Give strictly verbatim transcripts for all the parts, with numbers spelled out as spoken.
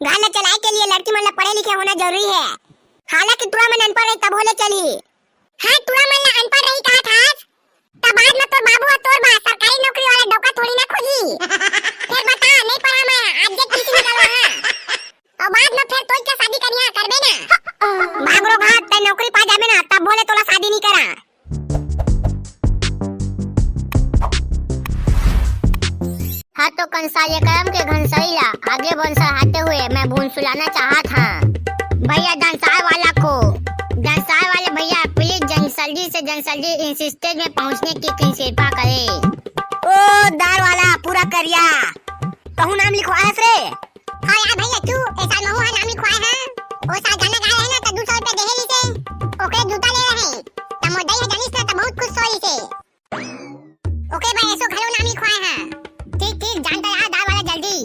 घर ला चलाए के लिए लड़की मन ला पढ़े लिखे होना जरूरी हे। हालांकि टुरा मन अनपढ़ रही तभो ले चलही। हाँ, टुरा मन ला अनपढ़ रही कहा था, तब बाद में तोर बाबू ह तोर बा सरकारी नौकरी वाला डौका थोड़ी ना खोजी। फिर बता, नहीं पढ़ा मैं, आज जे किसी निकलवा है। और बाद में फिर तोई के शादी करिया करबे ना। भागरो घाट तय नौकरी पा जाबे ना, तब भोले तोला शादी नहीं करा। हाँ तो कंसाल ये करम के घनसरी ला आगे बंसा हाथे हुए मैं भून सुलाना चाहत हाँ। भैया डंसार वाला को, डंसार वाले भैया प्लीज जंसलजी से जंसलजी इंसिस्टेज में पहुँचने की कृपा करे। ओ दार वाला पूरा करिया, कहूँ नाम लिखवाए हस रे? हाँ यार भैया, तू ए साल महू हा नाम लिखवाए है। ओ साल गाना गाए है ना, तो दो सौ रुपया देहे लीसे। ओकरे जूता ले रहे, त मोर दाई हा जानिस ना, त बहुत खुश होइसे। ओके भाई, एसो घलो नाम लिखवाए है। ठीक ठीक, जानता यार दार वाला जल्दी।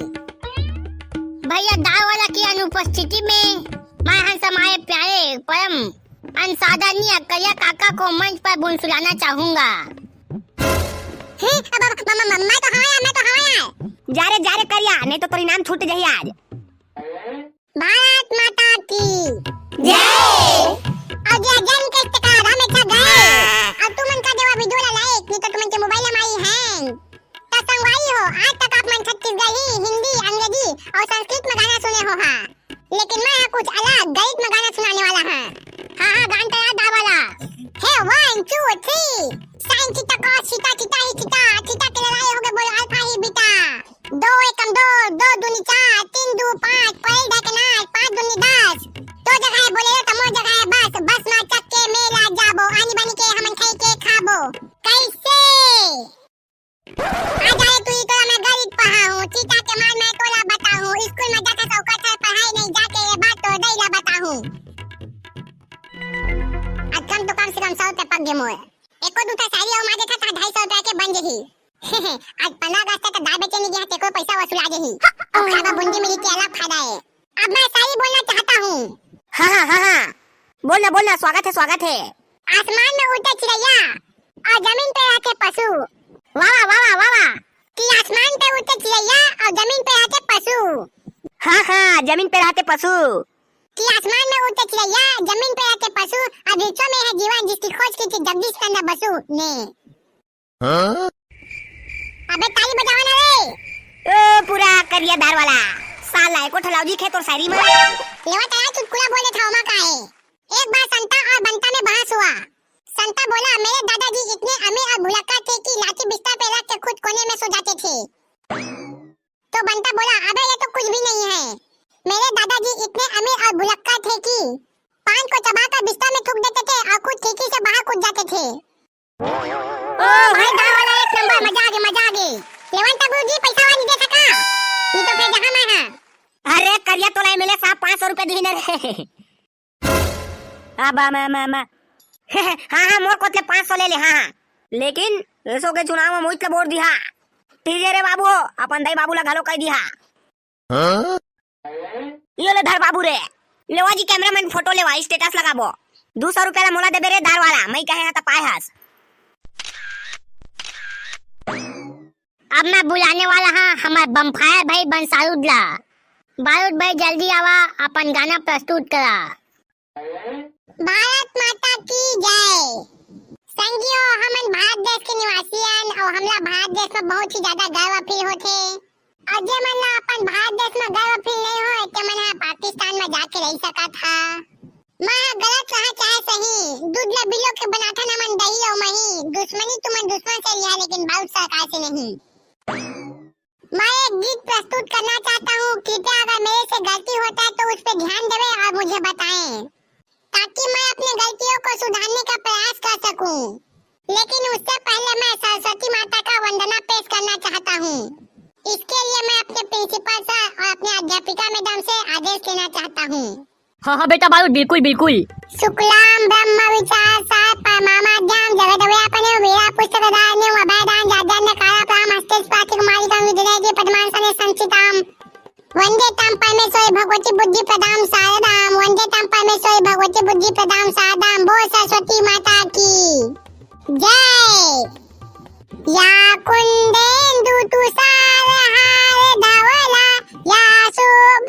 भैया दार वाला की अनुपस्थिति में मैं हंस हमारे प्यारे परम अनसाधारणीय करिया काका को मंच पर बुनसुलाना चाहूंगा। हे, अब, अब, म, म, म, मैं तो हवा यार, मैं तो हवा यार। जा रे, जा रे करिया, नहीं तो तोर इनाम छूट जाही आज। भारत माता की जय। और जे जन के टकरार हमेशा गए। और तुमन का देवा वीडियो ला लाइक, नहीं तो तुमन के मोबाइल हमारी हैंग। तो संगवारी हो, आज तक आप मन छत्तीसगढ़ी, हिंदी, अंग्रेजी और संस्कृत में गाना सुने हो हा, लेकिन मैं हा कुछ अलग गणित में गाना सुनाने वाला हाँ। हाँ हाँ, गान तैयार दा वाला। हे one two three. Sine theta cos theta, theta ही थीटा, थीटा के लड़ाई हो गए, बोलो अल्फा ही बीटा। दो एकम दो, दो दूनी चार, तीन दू पाँच, कोई ढकनार, पाँच दूनी दस। दो जगह है बोले तो मोर जगह है बस, बस में चक्के मेला जाबो, आनी बानी के हमन खाई के खाबो। कैसे? आ जाए तू ही तोला मैं गणित पढ़ाहूँ, थीटा के मान मैं तोला बताहूँ, स्कूल में जाता सौ कथा पढ़ाई नहीं जाके ये बात तो दई ला बताहूँ। आज कम तो कम से कम सौ रुपया पक गे मोर। एको दू ठा शायरी अउ मार देथा त ढाई सौ रुपया के बन जही। आज पंद्रह अगस्त तक दाल बेचे नहीं गया, तेको पैसा वसूला जही। अउ खाबा बूंदी मिली के अलग फायदा है। अब मैं शायरी बोलना चाहता हूँ। हाँ हाँ हाँ हाँ, बोलना बोलना, स्वागत है स्वागत है। आसमान में उड़ते चिड़ैया और जमीन पे रहते पशु। वाह वाह वाह वाह वाह वाह। कि आसमान पे उड़ते चिड़ैया और जमीन पे रहते पशु। हाँ हाँ, जमीन पे रहते पशु। कि आसमान में उड़ते चिड़ैया, जमीन पे रहते पशु, अंतरिक्षों में है जीवन जिसकी खोज की थी जगदीश चंद्र बसु ने। हाँ? अबे ताली बजावा ना रे। ओ पूरा करिया दार वाला, साला एको ठलावजी खे तोर शायरी में। लेवा तारा चुटकुला बोले था ओमा का है। एक बार संता और बंता में बहस हुआ। संता बोला, मेरे दादाजी इतने अमीर और भुलक्कड़ थे कि लाठी बिस्तर पे रख के खुद कोने में सो जाते थे। तो बंता बोला, अबे ये तो कुछ भी नहीं है, मेरे दादाजी इतने अमीर और भुलक्कड़ थे कि पान को चबाकर बिस्तर में थूक देते थे और खुद खिड़की से बाहर कूद जाते थे। ओ भाई, दार वाला एक नंबर, मजा आ गया, मजा आ गया। लेवंता गुरुजी, पैसा वाली दे सका? नहीं तो फिर जहाँ मैं हाँ। अरे करिया, तोला एमएलए साहब पाँच सौ रुपया दिही न रे। अब मैं मैं मैं हाँ हाँ, मोर कोत ले पाँच सौ ले ले। हाँ हाँ, लेकिन एसो के चुनाव में मोहित ला वोट दिहा। ठीक है रे बाबू, अपन दाई बाबू ला घलो कह दिहा। हाँ? ये ले धर बाबू रे, लेवा जी कैमरामैन, फोटो लेवा, स्टेटस लगाबो। दू सौ रुपया ला मोला देबे रे दार वाला, मैं कहे हा त पाए हस। अब मैं बुलाने वाला हाँ हमार बमफायर भाई बंसारुद ला। बारूद भाई जल्दी आवा, अपन गाना प्रस्तुत करा। भारत माता की जय। संगियो, हमन भारत देश के निवासी हन और हमला भारत देश में बहुत ही ज्यादा गर्व फील होथे। और जे मन ला अपन भारत देश में गर्व फील नहीं होय, ते मन ह पाकिस्तान में जाके रह सकत हा। मैं ह गलत रहा चाहे सही, दूध ला बिलो के बनाथन हमन दही और मही। दुश्मनी तुमन दुश्मन से लिहा, लेकिन बाउट सरकार से नहीं। मैं एक गीत प्रस्तुत करना चाहता हूँ, कृपया अगर मेरे से गलती होता है तो उस पे ध्यान देवे और मुझे बताएं, ताकि मैं अपने गलतियों को सुधारने का प्रयास कर सकूं। लेकिन उससे पहले मैं सरस्वती माता का वंदना पेश करना चाहता हूँ। इसके लिए मैं अपने प्रिंसिपल सर और अपने अध्यापिका मैडम से आदेश लेना चाहता हूँ। हाँ हाँ बेटा बारूद, बिल्कुल बिल्कुल। शुक्लां ब्रह्म विचार सार परमा मध्याम जगत व्यापने वीरा पुस्तक धारणे अभयदान जाजन काला प्राम हस्ते पातिक मालिकां विद्यार्थी पद्मासने संचिताम। वंदे तां परमेश्वरी भगवती बुद्धि प्रदाम शारदाम। वंदे तां परमेश्वरी भगवती बुद्धि प्रदाम शारदाम। बोल सरस्वती माता की जय। या कुंदेंदु तुषार हार धवला, या शुभ्र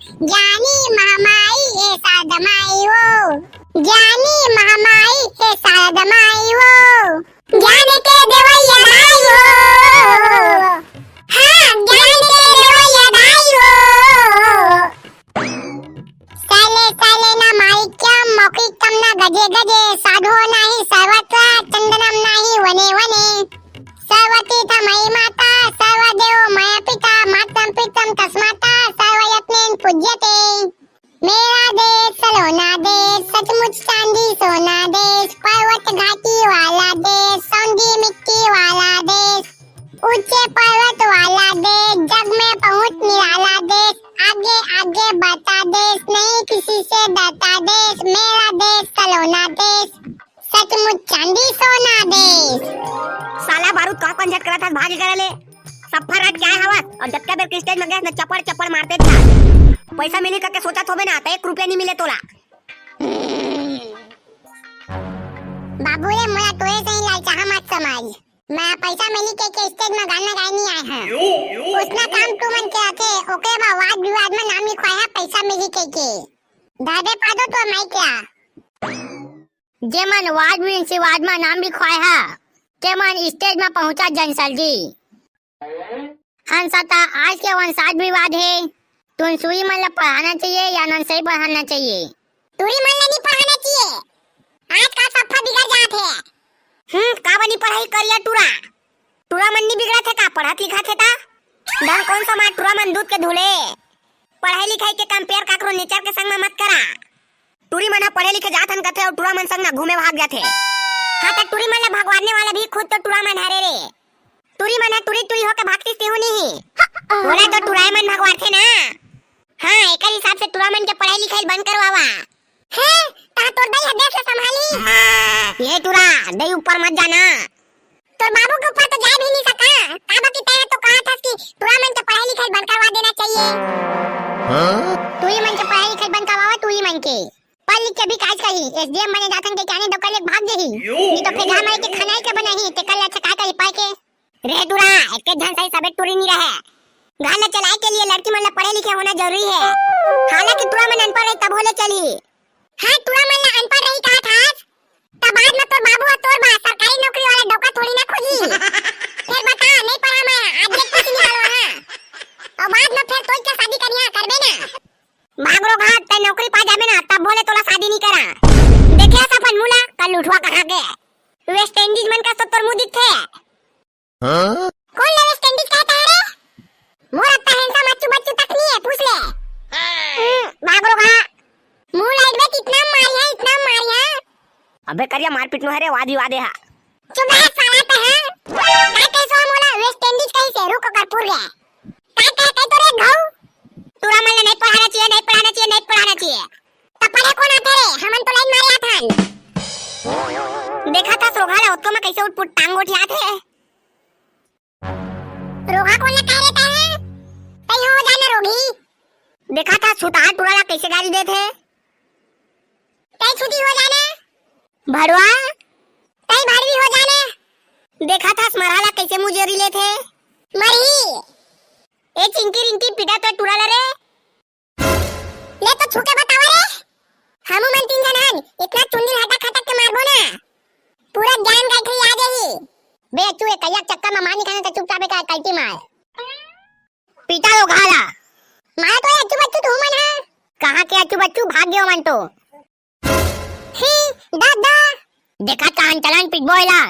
ज्ञानी महामाई हे शारदा माई हो, ज्ञानी महामाई हे शारदा माई हो, ज्ञान के देवैया दाई हो। हाँ, ज्ञान के देवैया दाई हो। सैले सैले ना माणिक्यम, मौक्तिकम ना गजे गजे, साधो नाही सर्वत्र, चंदनम नाही वने वने। सर्वतीर्थमयी माता, सर्वदेवमय पिता, मातं पितं तस्माता, सर्वयत्नेन पूज्यते। मेरा देश सलोना देश, सचमुच चांदी सोना देश, पर्वत घाटी वाला देश, सौंधी मिट्टी वाला देश, ऊंचे पर्वत वाला देश, जग में बहुत निराला देश, आगे आगे बढ़ता देश, नहीं किसी से डरता देश, मेरा देश सलोना देश, सचमुच चांदी सोना देश। साला बारूद का कंझट करत हस, भाग करे ले। सफा रात क्या हवस? और जतका बेर के स्टेज में गए न चपड़ चपड़ मारते था। पैसा मिली करके सोचत होबे ना, त एक रुपया नहीं मिले तोला। बाबू रे, मोला तोरे सही लालचाहा मत समझ। मैं पैसा मिली के, के स्टेज में गाना गाए नहीं आए हैं। उसना काम तू मन के आथे, ओकरे बाद वाद विवाद में नाम लिखवाए है पैसा मिली के, के। दादे पादो तो मैं क्या? जेमन वाद विवाद में नाम लिखवाए है, तेमन स्टेज में पहुंचा जन सर जी। हंसा ता आज के वंशाज विवाद हे। तुन सुई मन ला पढ़ाना चाहिए या नन सही पढ़ाना चाहिए? टूरी मन ला नहीं पढ़ाना चाहिए। आज का सफा बिगड़ जात हे। हम्म, का बनी पढ़ाई करिया टूरा? टूरा मन नहीं बिगड़त हे का? पढ़त लिखत हे ता? धन कौन सा मार टूरा मन दूध के धुले? पढ़ाई लिखाई के कंपेयर काकरो नेचर के संग में मत करा। टूरी मन ह पढ़े लिखे जात हन कथे अउ टूरा मन संग ना घूमे भाग जाथे। हाँ, त टूरी मन ला भगवाने वाला भी खुद तो टूरा मन हरे रे। टूरी मन ह टूरी टूरी होके भागतिस तेहू नहीं। बोला तो टूराए मन भगवाथे ना। हाँ, एकर हिसाब से टूरा मन के पढ़ाई लिखाई बंद करवावा। हे, ता तोर दाई ह देश ला संभाली। ये टूरा, दाई ऊपर मत जाना। तोर बाबू के ऊपर तो जाए भी नहीं सका। काबर कि तैं तो कहा था कि टूरा मन के पढ़ाई लिखाई बंद करवा देना चाहिए। हाँ? टूरी मन के पढ़ाई लिखाई बंद करवावा, टूरी मन के। पढ़ लिख के भी काज कही, एसडीएम बने जाथन के कहने दौकर ले भाग जही। नहीं तो फेंका मारे के खाना ही के बनाही, ते कल अच्छा का करी पाए के। रे टूरा, एक झन सही सबे टूरी नहीं रहे। घर ले चलाए के लिए लड़की मन ला पढ़े लिखे होना जरूरी है। हालांकि टूरा मन अनपढ़ रही तब होले चली। हाँ, टूरा मन ला अनपढ़ रही कहा था। तब बाद में तोर बाबू ह तोर बा सरकारी नौकरी वाला डौका थोड़ी ना खोजी। फिर बता, नहीं पढ़ा मैं, आज ये कुछ निकालवा हाँ। और बाद में फिर तोई के शादी करिया करबे ना। भागरो घाट तै नौकरी पा जाबे ना, तब बोले तोला शादी नहीं करा। देखे हस अपन मुला, कल उठवा कहाँ के। वेस्ट इंडीज मन का सब तोर मुंह दिखथे। हाँ? कौन ले वेस्ट इंडीज कहता है रे? मोर अत्ता हैंडसम अच्चू बच्चू तक नहीं है, पूछ ले। हम्म, भागरो घा। मुंह लाइट में इतना मारी है, इतना मारी है। अबे करिया मारपीट नो है रे, वादी वादे हा। चुप रह साला ते है। काय कैसो हम बोला वेस्ट इंडीज कहीं से रुक कर पूर गया। काय कह कह तो रे घाऊ। टूरा मन ला नहीं पढ़ाना चाहिए, नहीं पढ़ाना चाहिए, नहीं पढ़ाना चाहिए। तो पढ़े कौन आथे रे? हमन तो लाइन मारे आथन। देखा था सोघा ला ओतको में कैसे उठपुट टांग गोठियात हे। रोघा कोन ला कह रहे तैं? तैं हो जाना रोगी। देखा था सुतार टूरा ला कैसे गारी देत हे। तैं छुटी हो जाना। भड़वा। तैं भड़वी हो जाना। देखा था मरहा ला कैसे मुजोरी लेत हे। मरही। ए चिंकी रिंकी पीटा तो टूरा ला रे। ले तो छू के बतावा रे। हमू मन तीन झन हन, इतना चुंदी हटा खटक के मारबो ना, पूरा ज्ञान गायत्री आ जाही। बे अच्चू, ए करिया चक्कर में मार नहीं खाना तो चुपचाप एक कल्टी मार। पीटा लो घाला। मारा तो ए अच्चू बच्चू तू मन है। कहाँ के अच्चू बच्चू, भाग गयो मन तो। ही, दादा। देखा कहाँ चलन पिटबो एला।